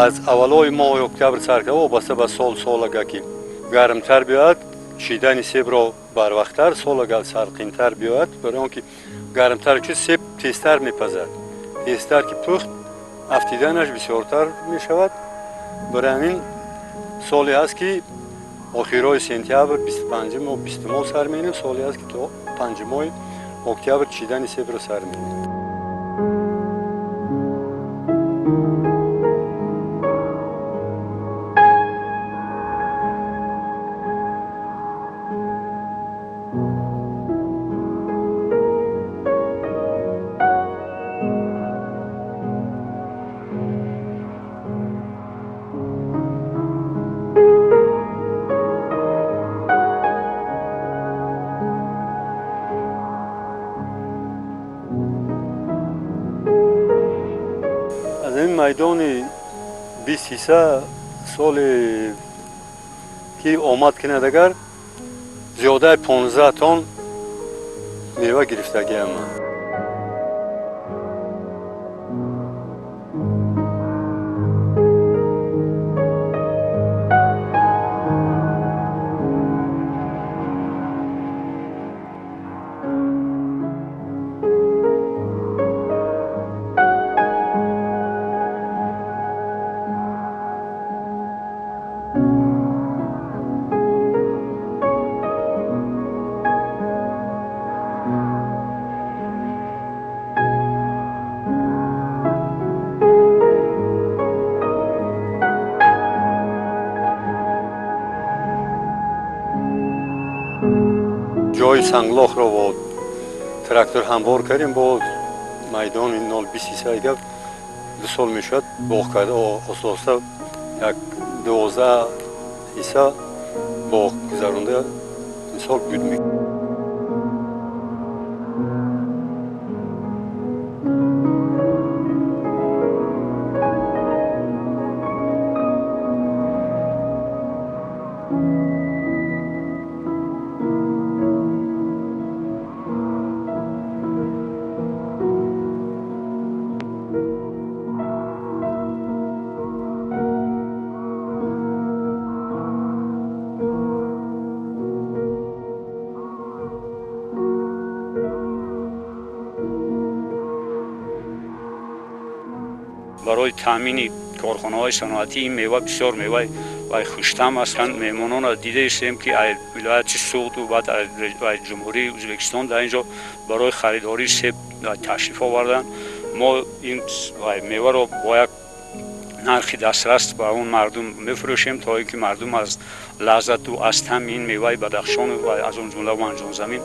Аз аввалҳои моҳи октябр сар карда, вобаста ба сол, сол агар ки гармтар биёяд, чидани себро барвақттар, сол агар сарқинтар биёяд, барои он ки гармтар чи себ тезтар мепазад, тезтар ки пухт, афтиданаш бисёртар мешавад. Барои ҳамин соле ҳаст ки охирҳои сентябр, 25-мо, 20-мо сар менем, соле ҳаст ки то 5-мои октябр чидани себро сар менем. Майдони 20 ҳисса соле ки омад кунад, агар зиёдаи 15 тонн мева гирифтагиам. Ҷои санглохро бо трактор ҳамвор кардем, бо майдони 0,20 ҳисса гап 2 сол мешавад боғ карда, оста-оста як 12 ҳисса боғ гузаронда мисол буд. Барои таъмини корхонаҳои саноатӣ ин мева бисёр меваи хуштаъм ҳастанд. Меҳмононро дидаистем ки аз вилояти Суғду баъд аз Ҷумҳурии Ӯзбекистон дар ин ҷо барои харидории себ ташриф оварданд. Мо ин меваро бо як нархи дастрас ба он мардум мефурӯшем, то ин ки мардум аз лаззату аз таъми ин меваи Бадахшону ва аз он ҷумла Ванҷонзамин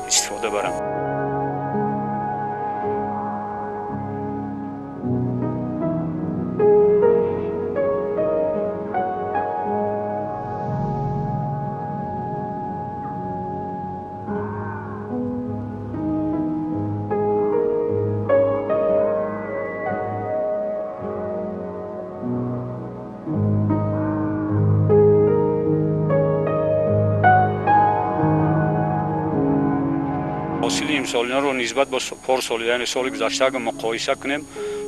истифода баранд. Ҳосили имсолинаро нисбат ба порсол, яъне соли гузашта агар муқоиса кунем,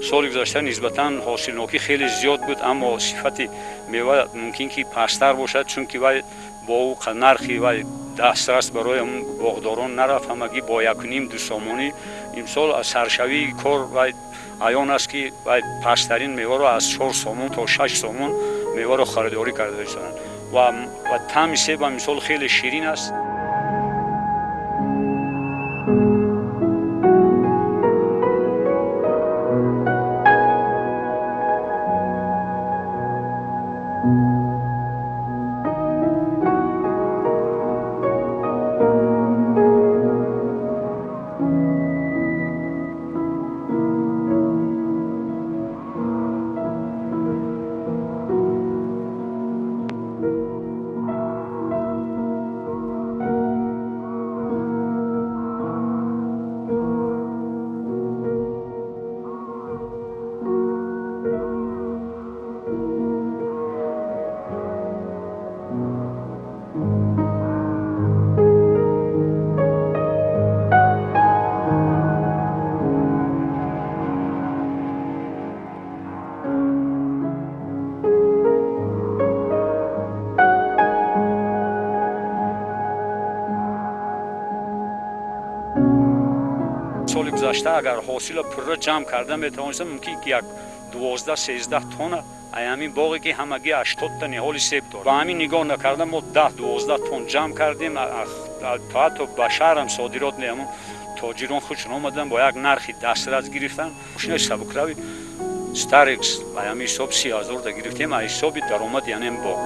соли гузашта нисбатан ҳосилнокӣ хеле зиёд буд, аммо сифати мева мумкин ки пасттар бошад, чунки вай бо ӯ нархи вай дастрас барои боғдорон нарафт, ҳамагӣ бо 1,5-2 сомонӣ. Имсол аз саршавии кор вай аён аст ки вай пасттарин меваро аз 4 сомон то 6 сомон меваро харидорӣ карда истодаанд ва таъми себ ҳам имсол хеле ширин аст. Гузашта агар ҳосила пурра ҷамъ карда метавонистам, мумкин ки як 12-13 тонна ай ҳамин боғе ки ҳамагӣ 80 та ниҳоли себ дорад. Ба ҳамин нигоҳ накарда мо 10-12 тонн ҷамъ кардем, ҳатто ба шаҳрам содирот не, ҳамон тоҷирон худшон омадан бо як нархи дастрас гирифтан. Мошинаи сабукрави Старекс ба ҳамин ҳисоб 30 000 да гирифтем, аз ҳисоби даромади ҳамин боғ.